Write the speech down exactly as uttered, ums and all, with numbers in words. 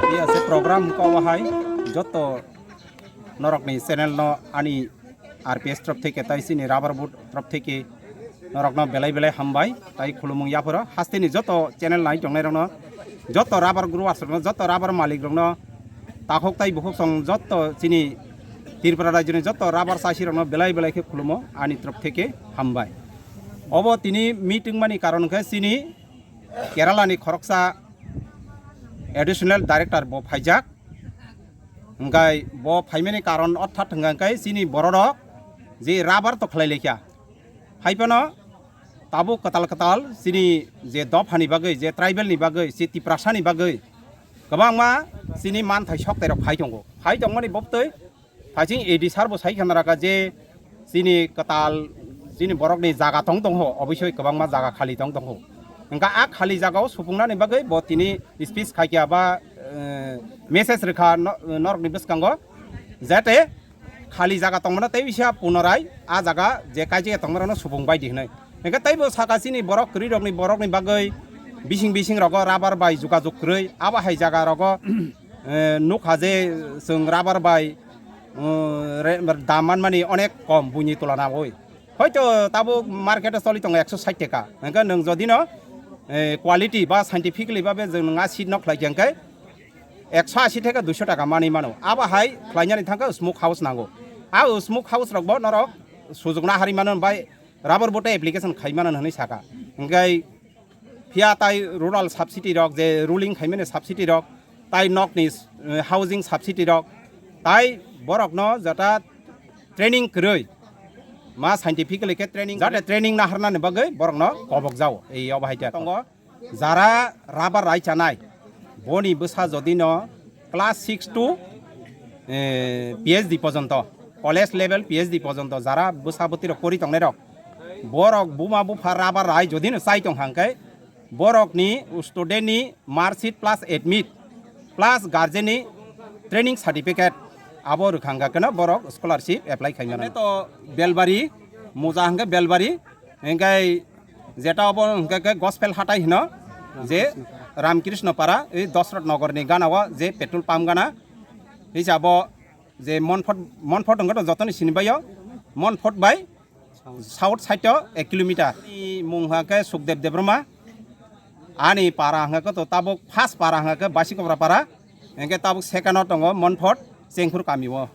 Iya se program ko wahai joto norokni channel no ani R P S trop theke tai chini rubber board trop theke norokno belai belai hambai tai khulumung yaphoro hasteni joto channel nai tongnai rokno joto rubber growers rokno joto rubber malik rokno takhuk tai bukhuk song joto chini Tripura rajyoni joto rubber chasi rokno belai belai khe khulumo ani trop theke hambai. Obo tini meeting mani karon khe chini Kerala ni khoroksa additional director bo phaijak. Hingkai bo phaimani karon orthat hingka hingkai chini bororok je rubber to khlai lekha. Hai phano tabuk kwtal kwtal chini je dophani bagwi, je tribal ni bagwi, je Tiprasa ni bagwi kwbangma chini manthai soktai rok phai tongo. Phai tongmani bobtwi Phaiching A D sir bo sai khana raka je chini kwtal chini borokni jaga tong tong ho, obisoi kwbangma jaga khali tong tong ho. Hingka a khali jagao supungnani bagwi bo tini speech khaikya ba, eh, message rwkha no-, norokni bwskango, jate khali jaga tongmano tei bisa punorai a jaga je kaijak tongmarokno supung bai di hwnwi. Hingke teibo saka chini borok kwrwi rokni borokni bagwi bising bising rogo rubber bai jogajog kwrwi abo hai jaga rogo, eh, nukha je chwng rubber bai, um, re-, dam manmani onek kom buini tulana oi. Hoito tabuk market o choli tongo ekso sait taka. Hingke nwng jodi no, eh, quality ba scientifically babe jwng nwng a seed no khlai khe hingke ekso asi taka duiso taka manwi mano. Abo hai khlainani thangkhe smoke house nango. A smoke house rok bo norok sujukna hari mano bai rubber board application khai mano hwnwi saka. Hingke phiya tai rural subsidy rok je ruling khaimani subsidy rok tai nokni, eh, housing subsidy rok tai borokno jata training kwrwi ma scientifically khe training jate training naharnani bagwi borokno kobok jao ei obo hai tongo. Jara rubber rai chanai boni bwsa jodi no class six to, eh, P H D porjonto, college level P H D porjonto jara bwsa bwtwi rok pori tongnai rok borok buma bupha rubber rai jodi no chai tong hangkhe borok ni student ni mark sheet plus admit plus guardian ni training certificate abo rwkha hwnkha khe no borok scholarship apply khai mano. To Belbari, Muja hwnkhe Belbari, hwnkhe jeta obo hwnkhe khe Gospel Hatai hino je Ramkrishna Para, ei Dosrot Nogor ni gana o je petrol pump gana, hisabo je Monfort, Monfort hwnkhe to jotoni sinibaio, Monfort bai south side o ek kilometer. Ni mung hwnkhe Sukdev Debbarma, ani para hwnkhe to tabuk first para hwnkhe Basikopra para, hwnkhe tabuk second o tongo Monfort Chengkhur kami o.